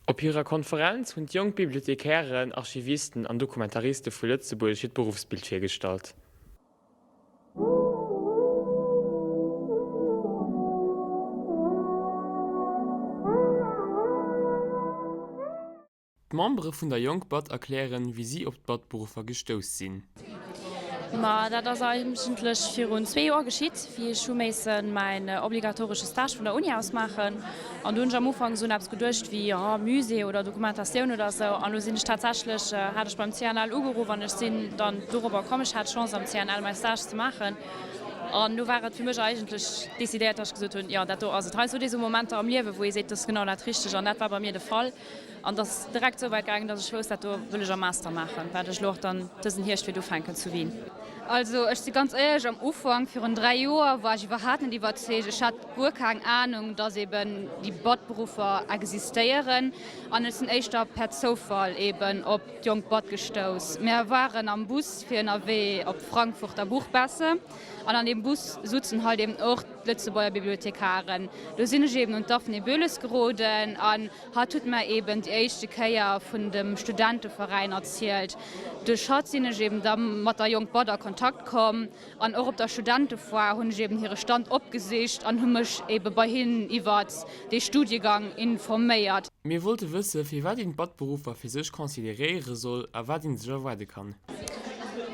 Op hirer Konferenz hunn d'jonk Bibliothekären, Archivisten an Dokumentariste vu Lëtzebuerg hiert Beruffsbild virgestallt. D'Membere vun der Jonk Bat erklären, wéi si op d'Bat-Beruffer gestouss sinn. Ma dat ass eigentlech virun zwee Joer geschitt, wéi ech hu méissen mäin obligatoresche Stage vun der Uni aus maachen. An do hunn ech am Ufank esou un eppes geduecht wéi, jo, Musée oder Dokumentatioun oder esou. An lo sinn ech tatsächlech, hat ech beim CNL ugeruff an ech sinn dann dorobber komm, ech hat d'Chance am CNL mäi Stage ze maachen. An do war et fir mech eigentlech decidéiert, datt ech gesot hunn, jo, dat do ass et. Heiansdo huet ee sou Momenter am Liewen, wou ee seet, dat ass genau dat Richteg. An dat war bei mir de Fall. An et ass direkt esou wäit gaangen, datt ech wousst, dat do wëll ech am Master maachen, wat ech elo och dann dësen Hierscht wäert ufänken zu Wien. Also ech si ganz éierlech, am Ufank, virun 3 Joer, war ech iwwerhaapt net iwwerzeegt. Ech hat guer keng Anung, datt eben déi Bad-Beruffer existéieren an ech sinn éischter per Zoufall eben op d'Jonk Bad gestouss. Mir waren am Bus fir ënnerwee op d'Frankfurter Buchmesse an an deem Bus sutzen halt eben och d'Lëtzebuerger Bibliothekaren. Do sinn ech eben un d'Daphné Boehles geroden an Hatt huet mer eben déi éischte Kéier vun dem Studenteveräin erzielt. Duerch hatt sinn ech eben da mat der Jonk Bad a Kontakt komm an och op der Studentefoire hunn ech eben hire Stand opgesicht an hu mech ebe bei hinnen iwwert dee Studiegang informéiert. Mir wollte wësse firwat een d'Bad-Beruffer fir sech consideréiere soll a wat een sech erwaarde kann.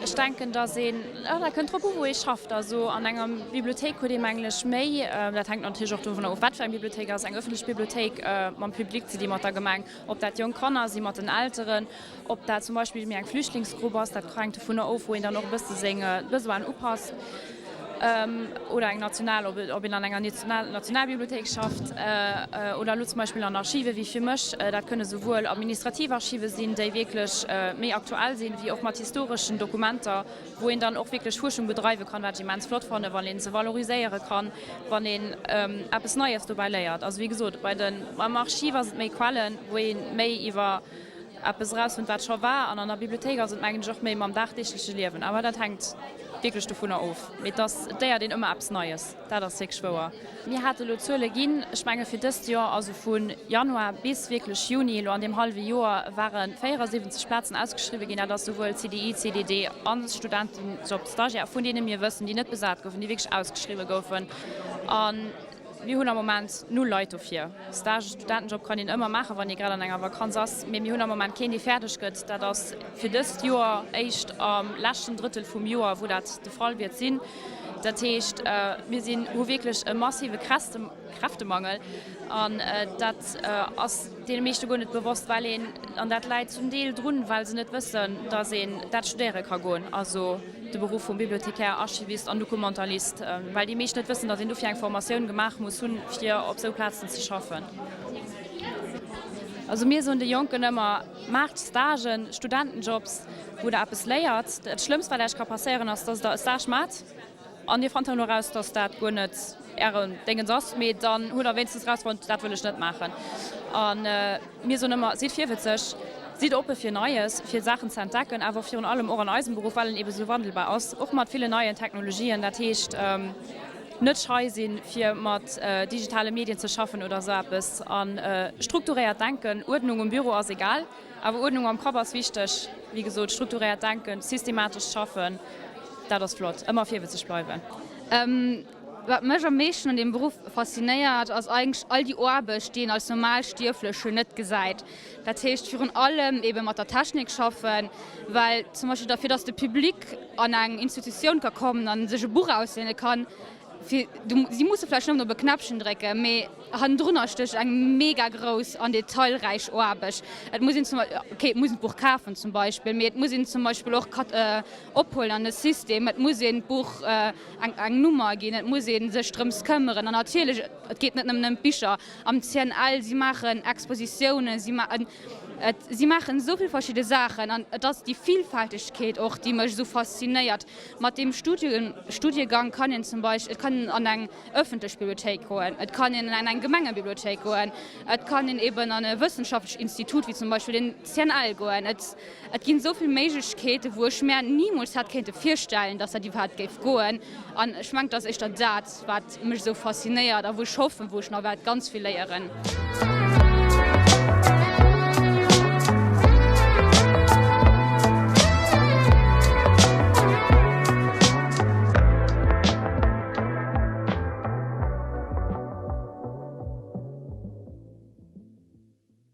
Ech denken, dass een, jo, dat kënnt drop u wou ee schafft. Also an enger Bibliothéik huet ee mengen ech méi, dat hänkt natierlech och dovunner of wat fir eng Bibliothéik ass, eng ëffentlech Bibliothéik mam Public ze di mat der Gemeng, ob dat jonk Kanner si mat den Elteren, ob dat zum Beispill méi eng Flüchtlingsgrupp ass, dat hänkt dovunner of wou een dann och e bësse seng Besoinen upasst. Oder eng national, ob een an enger Nationalbibliothéik schafft oder elo zum Beispill an Archive wéi fir mech. Dat kënne souwuel administrativ Archive sinn, déi wierklech méi aktuell sinn, wéi och mat historeschen Dokumenter, wou een dann och wierklech Fuerschung bedreiwe kann, wat ech immens flott fannen, wann ee se valoriséiere kann, wann een eppes Neies dobäi léiert. Also wéi gesot, bei den, beim Archiv ass et méi Quellen, wou ee méi iwwer eppes erausfënnt, wat scho war. An an der Bibliothéik ass et, mengen ech, och méi mam dagdeegleche Liewen. Awer dat hänkt wierklech dovunner of. Mee et ass, et léiert een ëmmer eppes Neies, dat ass wierklech wouer. Mir hate elo Zuele ginn, ech menge fir dëst Joer, also vu Januar bis wierklech Juni, elo an deem hallwe Joer ware 74 Plazen ausgeschriwwe ginn. Dat ass souwuel CDI, CDD a Studentenjob, Stagiaire, vun deene mir wëssen, déi net besat goufen, déi wierklech ausgeschriwwe goufen. An Mir hunn am Moment null Leit dofir. Stage, Studentenjob kann een ëmmer maachen, wann ee grad an enger Vakanz ass, mee mir hunn am Moment keen, dee fäerdeg gëtt. Dat ass fir dëst Joer éischt am leschten Drëttel vum Joer, wou dat de Fall wäert sinn. Dat heescht, mir sinn, hu wierklech e massive Kräftemangel an dat ass deene meeschte guer net bewosst, well een, an dat läit zum Deel drun, well se net wëssen, datt een dat studéiere ka goen. Also. de Beruff vum Bibliothekär, Archivist an Dokumentalist, well déi meescht net wëssen, datt een dofir eng Formatioun gemaach muss hunn, fir op esou Plazen ze schaffen. Also mir soen de Jonken ëmmer, Maacht Stagen, Studentenjobs, wou der eppes léiert. Dat Schlëmmst, wat Iech ka passéieren, ass, datt der e Stage maacht an dir fannt herno eraus, datt dat guer net Ären Déngens ass, mee dann hutt der wéinstens erausfonnt, dat wëll ech net maachen. A mir soen ëmmer, sidd virwëtzeg, sidd oppe fir Neies, fir Saachen ze entdecken, awer virun allem och an eisem Beruff, well en ebe sou wandelbar ass, och mat villen neien Technologien. Dat heescht, net schei sinn, fir mat digitale Medien ze schaffen oder esou eppes. A strukturéiert denken, Uerdnung um Büro ass egal, awer Uerdnung am Kapp ass wichteg. Wéi gesot, strukturéiert denken, systematesch schaffen, dat ass flott. Ëmmer virwëtzeg bleiwen. Wat mech am meeschten un deem Beruff faszinéiert, ass eigentlech all déi Aarbecht, déi een als Normalstierflechen net gesäit. Dat heescht virun allem ebe mat der Technik schaffen, well zum Beispill derfir, datt de Public an eng Institutioun ka kommen a sech e Buch ausléine kann, fir, si musse vläicht nëmmen op e Knäppchen drécken, mee hannendrunner stécht eng mega grouss an detailräich Aarbecht. Et muss een zum, okay, et muss een d'Buch kafen zum Beispill, mee et muss een zum Beispill och ophuelen an e System, et muss een d'Buch eng Nummer ginn, et muss ee sech drëms këmmeren. An natierlech, et geet net nëmmen ëm d'Bicher am CNL, si maachen Expositiounen, si maachen, si maachen esou vill verschidde Saachen. An et ass déi Villfältegkeet och, déi mech esou faszinéiert. Mat deem Studiegang kann een zum Beispill, et kann een an eng ëffentlech Bibliothéik goen, et kann een an eng Gemengebibliothéik goen, et kann een eben an e wëssenschaftlecht Institut wéi zum Beispill den CNL goen. Et Et ginn esou vill Méiglechkeeten, wou ech mär nimools hätt kéinte virstellen, dass dat iwwerhaapt géif goen. An ech mengen, et ass éischter dat, wat mech esou faszinéiert a wou ech hoffen, wou ech nach wäert ganz vill léieren.